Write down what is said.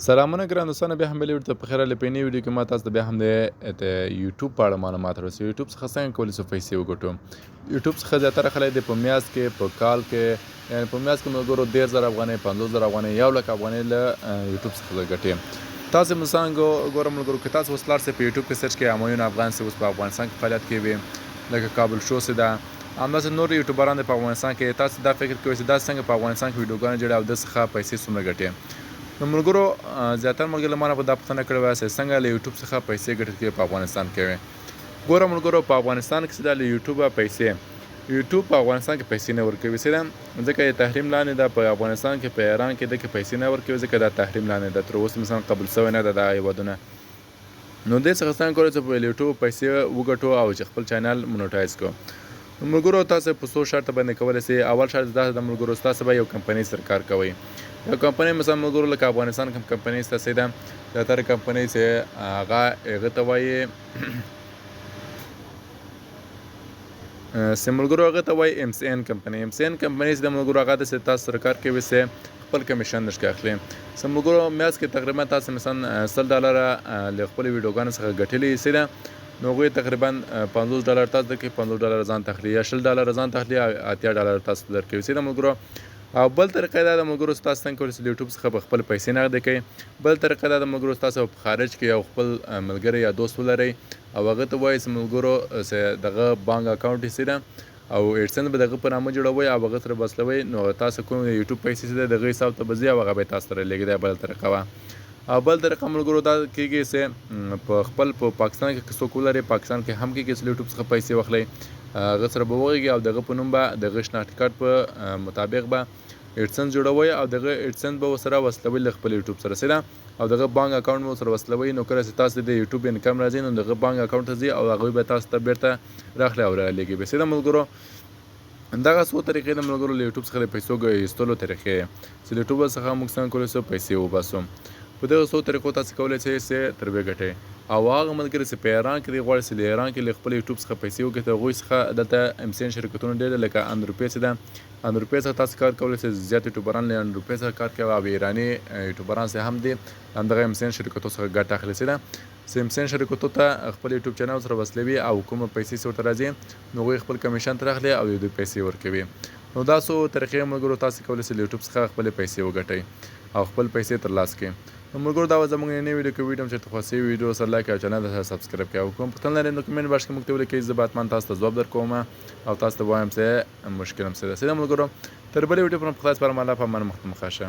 سلامونه ګران دوستانو، بیا هم بلې ویډیو ته په خیر راغلئ. په نوې ویډیو کې ما تاسو ته بیا هم د یوټیوب په اړه معلومات رسوي. یوټیوب څخه څنګه کولی شو پیسې وګټو؟ یوټیوب څخه زیاتره خلک د په میاشت کې، په کال کې، یعنی په میاشت کې ملګرو 30,000 افغانۍ، 50,000 افغانۍ، 1 لک افغانۍ له یوټیوب څخه ګټي. تاسو مثلا ګورم ملګرو، که تاسو اوس لاړ شئ، په یوټیوب کې سرچ کړئ همایون افغان سي، اوس په افغانستان کې فعالیت کوي، لکه کابل شو سي ده، همداسې نور یوټیوبران دي په افغانستان کې. تاسو دا فکر کوئ چې دا څنګه په افغانستان کې ویډیوګانې جوړوي او د څخه پیسې څومره ګټي؟ نو ملګرو، زیاتره ملګرو له ما نه په دا پوښتنه کړې وه چې څنګه له یوټیوب څخه پیسې ګټل کېږي په افغانستان کې. ګوره ملګرو، په افغانستان کې ده له یوټیوبه پیسې، یوټیوب په افغانستان کې پیسې نه ورکوي. څه ده؟ ځکه یې تحریم لاندې ده په افغانستان کې. په ایران کې ده کې پیسې نه ورکوي، ځکه دا تحریم لاندې ده، تر اوسه مثلا قبول شوی نه ده دا هېوادونه. نو دې څخه څنګه کولی چې په یوټیوب پیسې وګټو او چې خپل چینل مونوټایز کړو؟ نو ملګرو، تاسو په څو شرط باندې کولی شئ. اول شرط دا د ملګرو، تاسو به یو کمپنۍ سره کار کوئ. یو کمپنۍ مثلا ملګرو، لکه افغانستان کوم کمپنۍ ستاسو ده، زیاتره کمپنۍ چې هغه هغه ته وایي سه ملګرو، هغه ته وایي ایم سی ان کمپنۍ. ایم سی ان کمپنۍ چې د ملګرو، هغه د تاسو سره کار کوي سه خپل کمیشن درڅخه اخلي. سه ملګرو، میاشت کې تقریبا تاسو مثلا 100 ډالر له خپل ویډیوګانو څخه ګټلې سي ده، نو هغوی تقریبا 50 ډالر تاسو درکوي، 50 ډالر ځان ته اخلي، یا 20 ډالر ځان ته اخلي او 80 ډالر تاسو ته درکوي. سي ده ملګرو، او بل طریقه دا د ملګرو، تاسو څنګه کولی شئ له یوټیوب څخه په خپل پیسې نغدې کړئ؟ بل طریقه دا د ملګرو، تاسو په خارج کې یو خپل ملګری یا دوست ولرئ او هغه ته وایي چې ملګرو چې دغه بانک اکاونټ یې ده او AdSense به دغه په نامه جوړوي او هغه سره وصلوي، نو تاسو کوم یوټیوب پیسې چې دغه حساب ته به ځي او هغه به تاسو ته لېږي. دا بل طریقه وه. او بل طریقه ملګرو دا کېږي چې په خپل په پاکستان کې که څوک ولري، پاکستان کې هم کېږي چې یوټیوب څخه پیسې واخلئ. هغه سره به وغږېږي او دغه په نوم به دغه شناختي کارت په مطابق به AdSense جوړوي او دغه AdSense به ورسره وصلوي له خپل یوټیوب سره، سیده، او دغه بانک اکاونټ مو سره وصلوي. نو کله چې تاسو د یوټیوب income راځي، نو دغه بانک اکاونټ ته ځي او هغوی به تاسو ته بیرته راخلي او رالیږي به. سیده ملګرو، دغه څو طریقې د ملګرو له یوټیوب څخه د پیسو ایستلو طریقې، چې له یوټیوب څخه موږ څنګه کولی شو پیسې وباسو. په دغه څو طریقو تاسو کولی شئ چې تر وګټئ. او هغه ملګري چې په ایران کې دی، غواړي چې له ایران کې له خپل یوټیوب څخه پیسې وګټي، هغوی څخه دلته MCN شرکتونه ډېر، لکه اندروپې چې ده، اندروپې څخه تاسو کار کولی شئ. زیات یوټیوبران له اندروپې څخه کار کوي او ایراني یوټیوبران چې هم دي، همدغه MCN شرکتو څخه ګټه اخلي. چې ده MCN شرکتو ته خپل یوټیوب چینل سره وصلوي او کومه پیسې چې ورته راځي، نو هغوی خپل کمیشن ترې اخلي او د دوی پیسې ورکوي. نو دا څو طریقې ملګرو، تاسو کولی شئ له یوټیوب څخه خپلې پیسې وګټئ او خپل پیسې ترلاسه کړئ. نو ملګرو، دا وه زموږ نننۍ ویډیو. که ویډیو چېرته خوښ شي، ویډیو سره لایک او چینل سره subscribe کړئ. او کوم پوښتنه لرئ، نو کمنټ باکس کې موږ ته ولیکئ، زه به حتما تاسو ته ځواب درکوم او تاسو ته وایم چې مشکل هم څه ده. سیده ملګرو، تر بلې ویډیو پورې په خدای سپارم. الله په امان. مخ شه.